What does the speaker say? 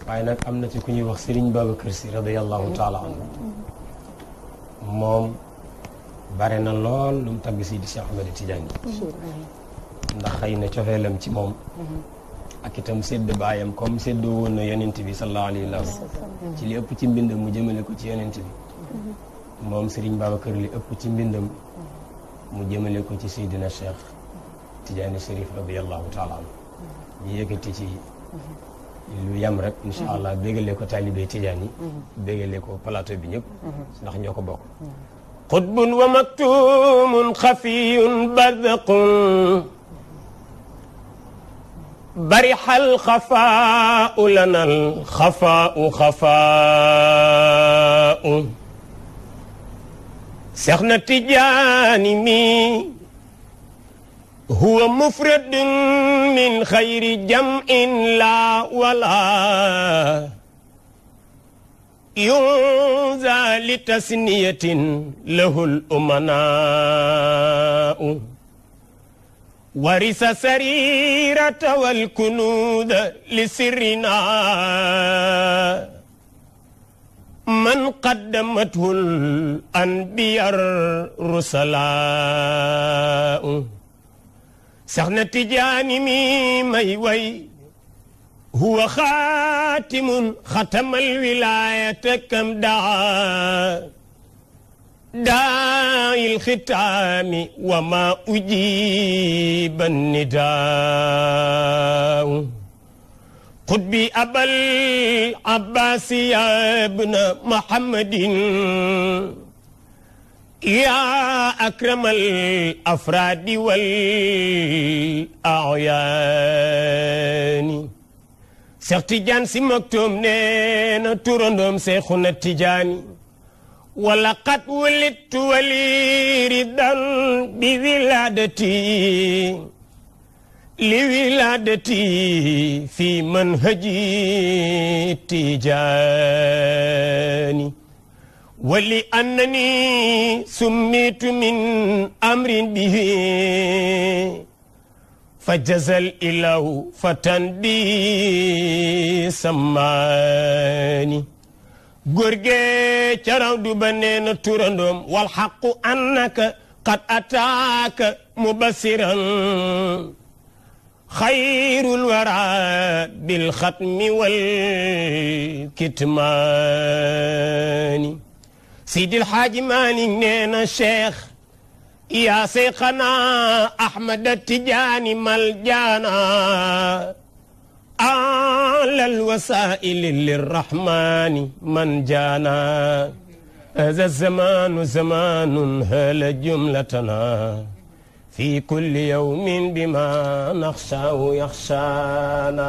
waaye nag am na ci ku ñuy wax Serigne Babacar si radiyallahu taala anhu moom bare na lool lu mu tagg si di Cheikh Ahmed Tidiane ndax xëy na cofeelam ci moom ak itam sédd baayam comme séddoo woon na yonent bi sallallahu alayhi wa sallam ci li ëpp ci mbindam mu jëmale ko ci yonent bi moom Serigne Babacar li ëpp ci mbindam mu jëmale ko ci Seydina Cheikh Tidiane Chérif radiyallahu taala anhu ñu yëkkati ci lu yam rek incha allah bégalee ko taalibe Tidiane yi bégalee ko plateau bi ñëpp ndax ñoo ko bokk qutbun wa maktumun xafiyun barzaqun barixal xafaau lanal xafaau xafaau Seex na Tijaani mi huwa mufradun min xayri jam'in la wala yunza li tasniyatin lahul umanaa warisa sarirata wal kunuuda li sirrina man qaddamathul anbiyar rusalaa Seex na Tijaani mi may way huwa xaatimun xatamal wilaayata kam daa'il xitaami wa ma ujiba nidaa qutbi abal abbaasi ibna muhammadin yaa akramal afraadi wal a'yaani Seex Tijaan Si Maktoum nee na turandoom Seexuna Tijaani wala qad wulidtu walidan bi wilaadati li wilaadati fi manhaji Tijaani wali annani summitu min amrin bihi fajazal ilahu fatan bi samaani góor ge caraw du ba nee na turandoom wal xaqu annaka qad ataaka mubasiran xayrul wara bil xatmi wal kitmaani Seydil Xaaji Maalik nee na Cheikh yaa seyxana Ahmad Tijaani maljaana alal wasaa'ili lirrahmaani man jaana haza zamaanu zamaanun hala jumlatana fi kulli yawmin bima naxshaahu yaxshaana